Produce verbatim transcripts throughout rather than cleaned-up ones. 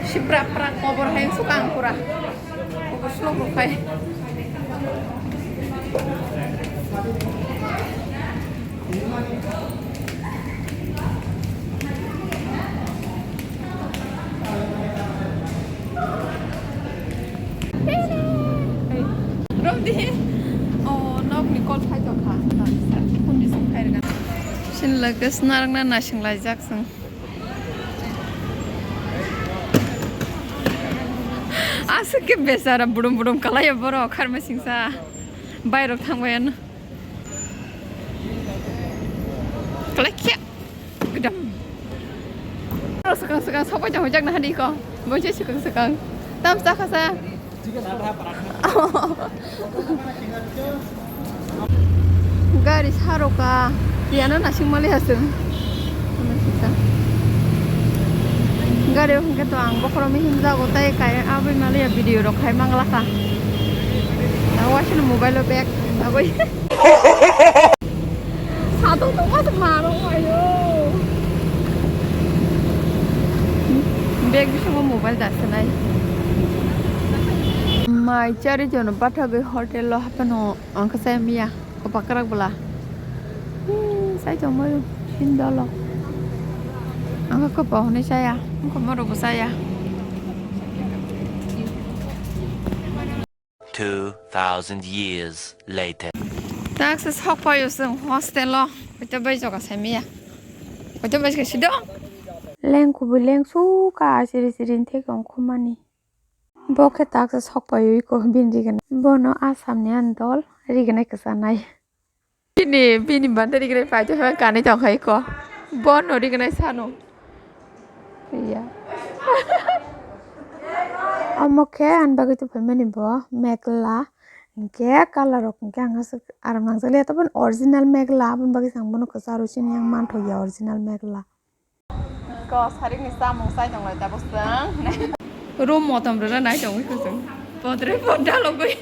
Sipra pra kobor hai sukang pura. Kobor slow bo khai. Romdi. Oh, nokni call khai tongkha. Phone receive khai rwna. Sini lage swnarwkna naising laijak chwng. Aswk khe bechara budum budum kalaio borok kharma singsa. Bairok thangbai ano. Kalai khe. Gedam. Aro swkang swkang sokbai tong hojak na hadi ko. Bonsi swkang swkang. Tam sa khasa. Gari saroka. Tiano nasing mali hasung. Gari hwnkhe to ang bokhorok mihim jago tai kai abui mali video rok khai manglakha. Ang waisano mobile o bag abui. Satung tongma se marok ayo. Bag bisingo mobile dasenai. Mai chari jono bathagwi hotel o hapano ang khe chai miya kopak kwrak bwla. Chai tongmai sindolo. Ang khe kopak hwnwi chaya, wngkha morokbo chaya. Two thousand years later. Taksa sok paio chwng hostel o. Hoito bai joga sai miya. Hoito bai khe sido. Leng kubui leng suka siri siri thek ong khumani. Bo khe taksa sok paio iko bini rigana. Bono Assam ni ani dol rigana kwchanai. Bini, bini bande rigre paito hai kanwi tongkha iko. Bono rignai sano. Iya. Omo khe ani bagwi tongphaimani bo mekhla. Hinkhe colour rok hinkhe ang aswk aram nangjakliya. Taboni original mekhla, aboni bagwi se ang bono kwcharo sini yang manthokya original mekhla. Ko sarikni chamung chai tonglai tabuk chwng. Room motom rwna nai tongwi kwchwng. Podre pod dalogwi.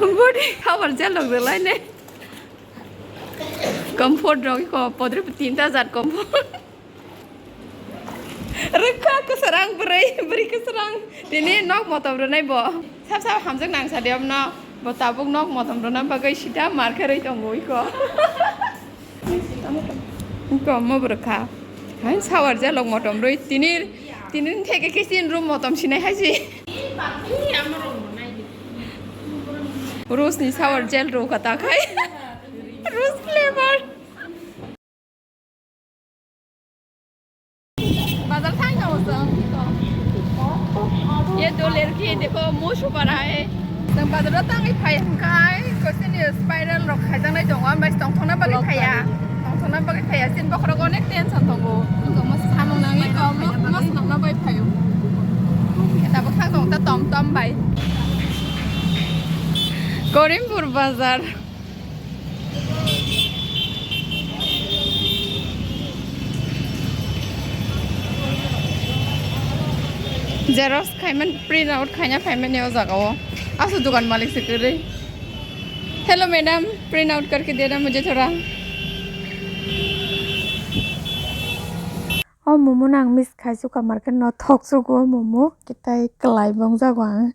Body cover je log rwlai ne. Comfort rok ko podre pod tinta jat comfort. Rwkha kwsarang bwrwi, bwrwi kwsarang. Tini nok motom rwnai bo. Sab sab hamjak nang sadi amno. Bo tabuk nok motom rwna bagwi sida mar khe rwi tongo iko. Iko mo bwrwkha. Hai sawar jalok motom rwi. Tini, tini theke khe chin room motom sinai hai si. Rose ni sawar gel rw kha ta khai. Rose flavor. Bazar thang tong song. Ye do lerki dekho mo shu para hai. Tang bazar o tang i phai khai ko sini spiral rok khai jang nai tongo, ambai tong thong na bagwi phaiya. Tong thong na bagwi phaiya, sin bokhorok onek tension tongo. Ko mo samung nang i ko mo, mo samung na bagwi phaio. Eta bo thang tong ta tom tom bai. Korimpur bazar. Xerox khaiman, print out khaina phaimani o jaga o. Asu dukan malik se kwrwi. Hello madam, print out karke dena mujhe thoda. O momo nang miss khai suka market no thok sugo momo kitai kwlai bong jago ang.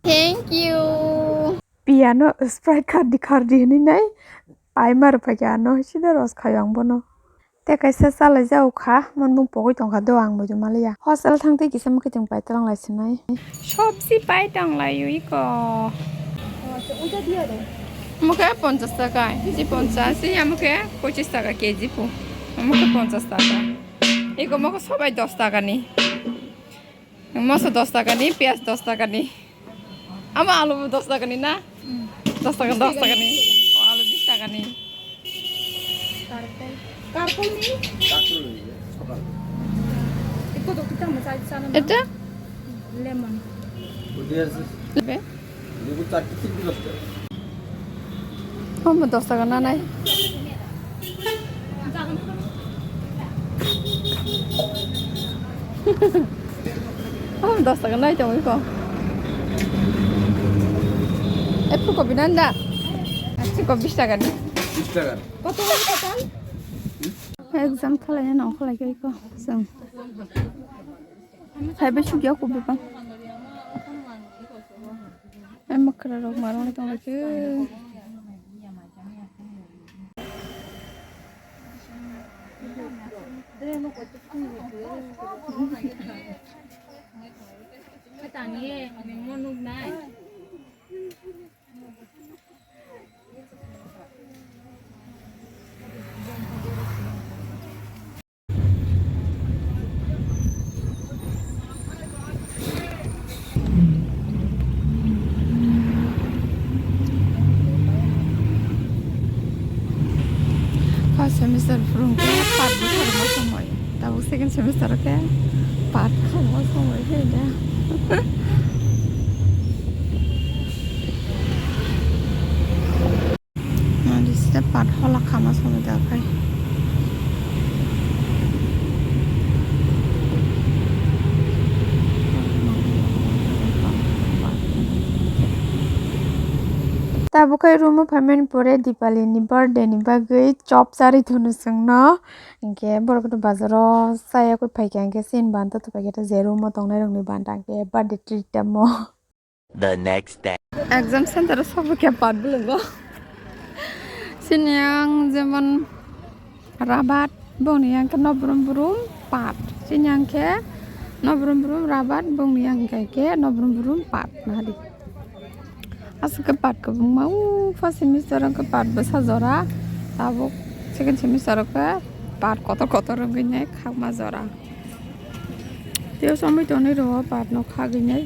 Thank you. Piano Sprite khardi khardi hwnwi nai paima rwphaikha ano sida rwchaphaio ang bono. Tei kaisa chalaijak kha, mon bung pogwi tongkha do ang boido maliya. Hostel thangtwi kisa mwkhwtwng pai twlang lai sinai. Sobji pai tong lai ui ko. Mokhe ponchas taka, si ponchas, si amokhe pochis taka K G pu. Amokhe ponchas taka. Iko mokhe sobai dos taka ni. Moso dos taka ni, piyaj dos taka ni. Ama alu bo dos taka ni na? Dos taka, dos taka ni. O alu bis taka ni. Karkol. Karkol ni? Karkol ni, sokal. Iko to kita masaj sana na? Eta? Lemon. Be? Lebu char tin kilo. Omo dos taka nanai. Omo dos taka nai tongwi ko. E phukobi nanda. Phukobi bis taka ni. Bis taka. Koto koto? Exam khalai nang khalai kai ko chwng. Phaibai sugya ko bebak. Ai makra rok marong tong lai ke. First semester phwrwng khe part bwtharma somoi, tabuk second semester o khe part khaima somoi khe da. Nadi sida part hola khama somoi da khai. Tabuk khai room o phaimani pore Dipali ni birthday ni bagwi chop charwi thunu chwngno. Hinkhe borok bazaro chaya kwi phaikha, hinkhe chini banta thupaikhe je room o tongnai rokni banta hinkhe birthday treat tamo. The next day. Exam center o sokphaikha part bwlwngo. Chini ang jemon Rabat, bongni yang khe Nobrum Brum part. Chini yang khe Nobrum Brum Rabat, bongni yang khe Nobrum Brum part. Nadi. Aswk khe part kwbangma, o first semester o khe part bwsa jora, tabuk second semester o khe part kotor kotor wngwi nai khakma jora. Tei somoi tonwi rwo part no khagwi nai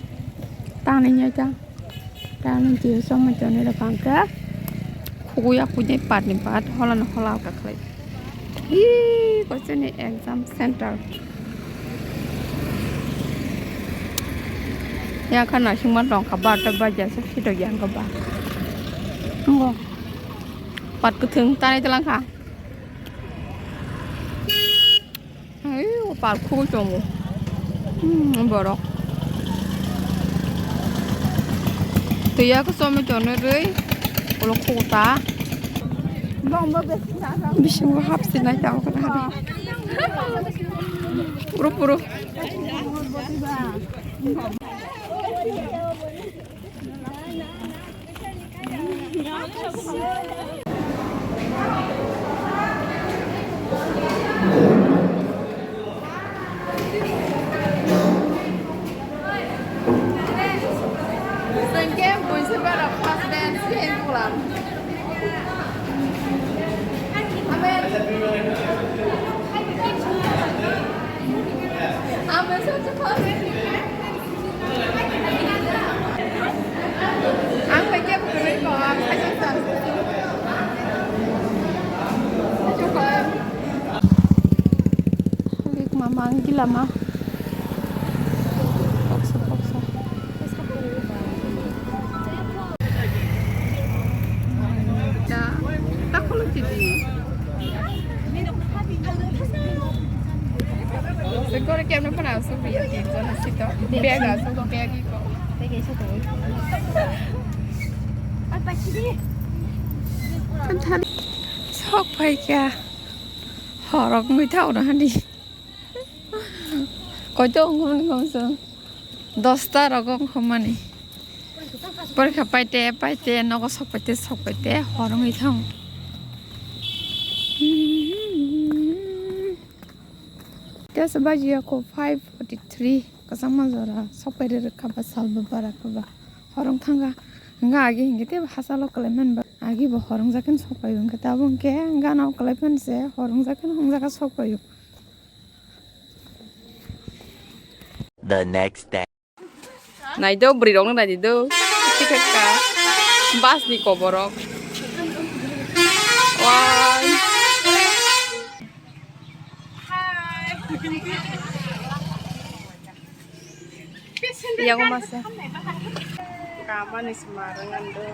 tanwi nai ta. Tamni tei somoi tonwi rwkha hwnkhe khugui ya khugui nai part ni part hola no hola ka khlai. Ih, kochini exam center. Yang kha naisingma tongkha, barta baja se sito yang kha ba. Ngo. Part kwthwng tanai tlang kha. Ai, o part khugui tongo. Hmm, borok. Twiya khe chomwi tonwi rwi, ulo khuta. Bisingo hapsinai tabuk na. Puro, puro. Ang bai kebo kwrwi ko, ang khaisa sa. Lik mama ang gila ma. Koksa, koksa. Ya, tak khuluk sidi. Segoro kemno phana asuk ya, tin jona sito. Bag asuk, bag iko. Sok phaikha. Horok wngwi thaono hani. Koito wngmani kongsa. Dosta rogo wngkha mani. Porikha paite, paite, nogo sok paite, sok paite, hor wngwi thang. Tesa baji ya ko five forty three, kwchangma jora, sok paide rwkha ba, salbo bara kha ba, hor wng thanga. Hwnga agi hinkhe tebo hachalo kwlai man ba, agi bo hor wngjakhe sok paio, hinkhe tabuk hinkhe gana o kwlai phan se hor wngjakhe hwngjaka sok paio. The next day. Nai do, bwrwi rok no nai di do. Tikha ka bus ni koborok. Wai. Yang masa. Kamani semarang ando.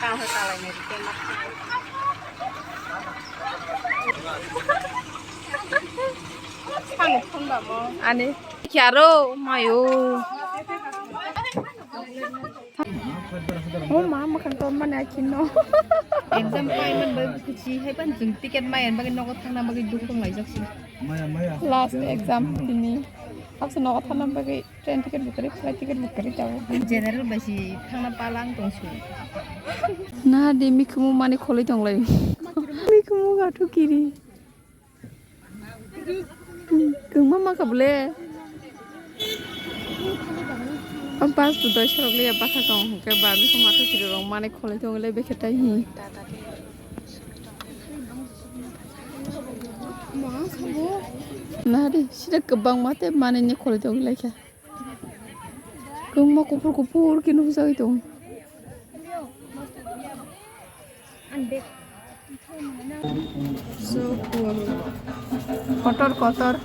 Kang ho talai nai rite mak. Sani phun ba mo. Ani. Kyaro mayo. O ma, mwkhang tormani akhino. Exam paiman bai kuchi hai pan jung ticket mayan bagwi nogo thangna bagwi dukung laijak si. Last exam tini. Haksa nogo thangna bagwi train ticket book kari, flight ticket book kari tabo. General bai si thangna palang tong su. Na di mikhumu mani kholoi tong lai. Mikhumu gathu kiri. Kwngma ma kha bwle. O bus bo doi sorok liya bwsakhe tong hwnkhe ba mikhumu athuk kiri rok mani kholoi tong lai bekhe tai hi. Nari sida kwbangma tei mani ni kholoi tong lai kha. Kwbangma kuphur kuphur khe nukjagwi tong. So cool. Kotor kotor.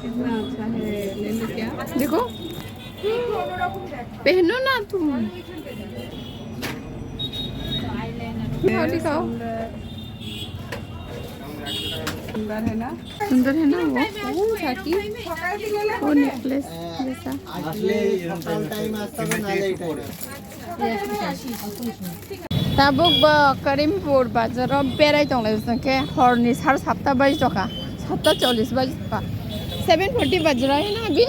इतना अच्छा है, ले लो क्या? देखो, पहनो ना तुम। दिखाओ, दिखाओ। सुंदर है ना? सुंदर है ना वो? ओ, छाती। वो necklace जैसा। Tabuk bo Karimpur bazaro berai tonglai, hwnkhe horni sar satta bai jokha, satta chollish bai jokha, seven forty bazar hai na abi?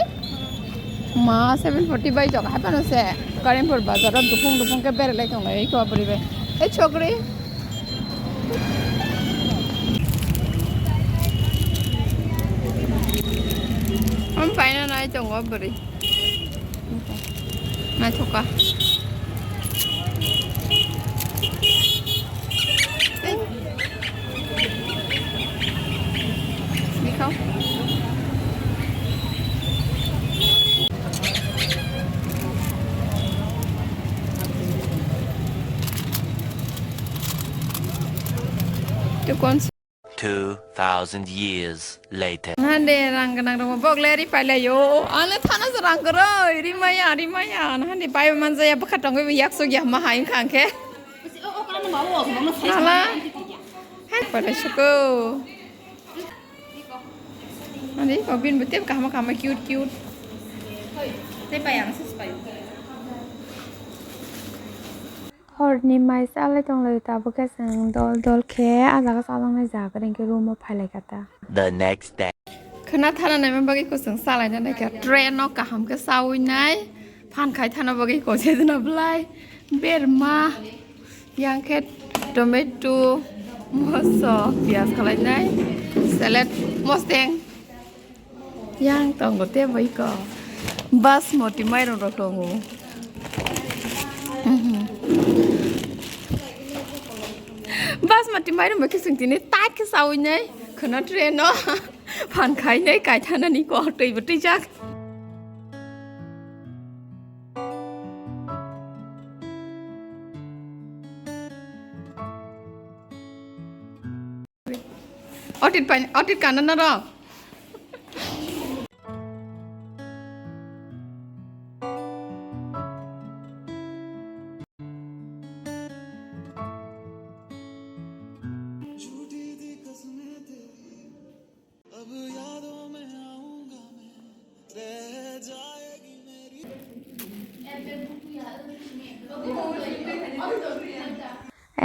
Ma, seven forty bai jokha, hai phano se Karimpur bazaro dupung dupung khe berai lai tonglai ko bwrwi bai. Ei chokri. Am paina nai tongo bwrwi. Naithoka. Bikau. Tukon. Two thousand years later. Nahande rang gwnang rok bok le ri pailai yo. Ano thana se rang kwrwi ri maya, ri maya. Nahande bai manjaya bwkha tongwi yak sok ya ma hai wngkha hwnkhe. Hala. Hai pailai suko. Ani ko bin bete kahma kahma cute cute. Tei pai ang sis pai. Horni mai chalai tonglaio, tabuk khe chwng dol dol khe ah jaga chaloknai jaga ring khe room o phai lai kha ta. The next day. Khwna thana naima bagwi kwchwng chalaina naikha, train no kaham khe chawi nai, phan khai thana bagwi kochai dwna bwlai, berma, yang khe tomato, moso, piyaj khalai nai, salad, mosteng. Yang tongo tei bai ko. Basmati mairum rok tongo. Mhm. Basmati mairum bai khe chwng tini tak khe chawi nai. Khwna train no phan khai nai kaithana ni ko twi bo twi jak. Otit pan, otit kana na ro.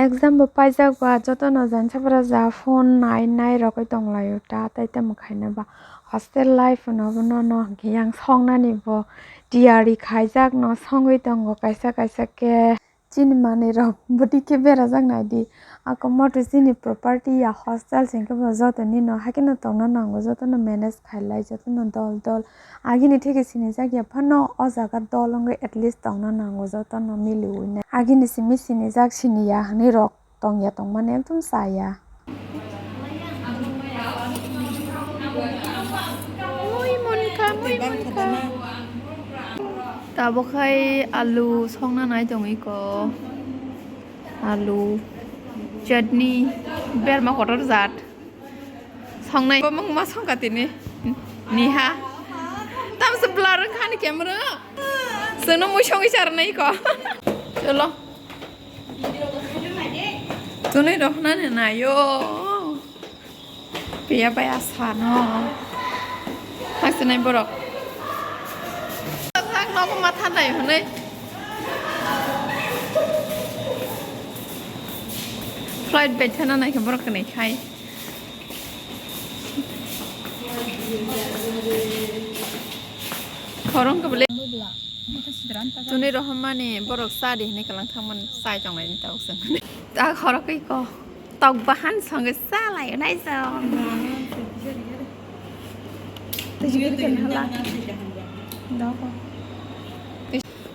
Exam bo paijak ba, jotono jansa phara ja phone nai nai rogwi tonglaio ta, tai tamo khaina ba hostel life no bono no hwnkhe yang songnani bo tiyari khaijak no songwi tongo kaisa kaisa khe. Chini manwi rok bwtwi khe berajak nai di. Ako moto chini property ya hostel se hwnkhe bo joto nino haikhe no tongna nango, joto no manage khai lai, joto no dol dol. Agini theke sinijak ya phano o jaga dol wngwi at least tongna nango, joto no miliwi nai. Agini simi sinijak sini ya hinwi rok tong ya tongmani ekdom cha ya. Mui monkha, mui monkha. Tabuk khai alu songna nai tongwi ko. Alu, chutney, berma kotor jat. Songnai bo mungma songkha tini. Niha. Tamse blur wngkha ni camera. Chwngno mui songwi charwnai ko. Cholo. Tunui rok nani nayo. Piya bai asano. Hasinai borok. Sak nogo matha nai hwnwi. Flight bai thana naikhe borok kwnwi khai. Khorong khe bole. Tuni rohormani borok cha di hinwi kwlang thangmani chai tonglaini tabuk chwng. Ta khorokwi ko tok bahan songwi cha lai nai chwng.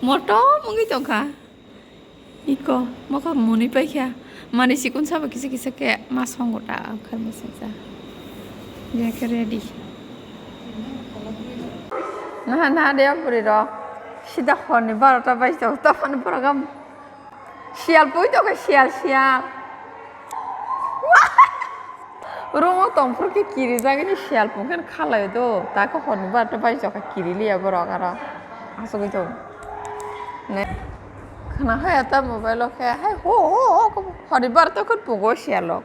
Motom wngwi tongkha. Iko, mokol muni paikha. Mani sikun sabo kisa kisa khe ma songo ta kharma singsa. Jake ready. Naha naha de bwrwi rok. Sida horni barota baijak. Topani borok am. Siyal pui tokha siyal siyal. Room o tongphuru khe kirijagini siyal pung khe khalai do. Ta khe horni barota baijak kha kiriliya borok aro. Asugwi tongo. Ne. Khna haya ta mobile o khe hai ho ho ho horni barota khe pungo siyal rok.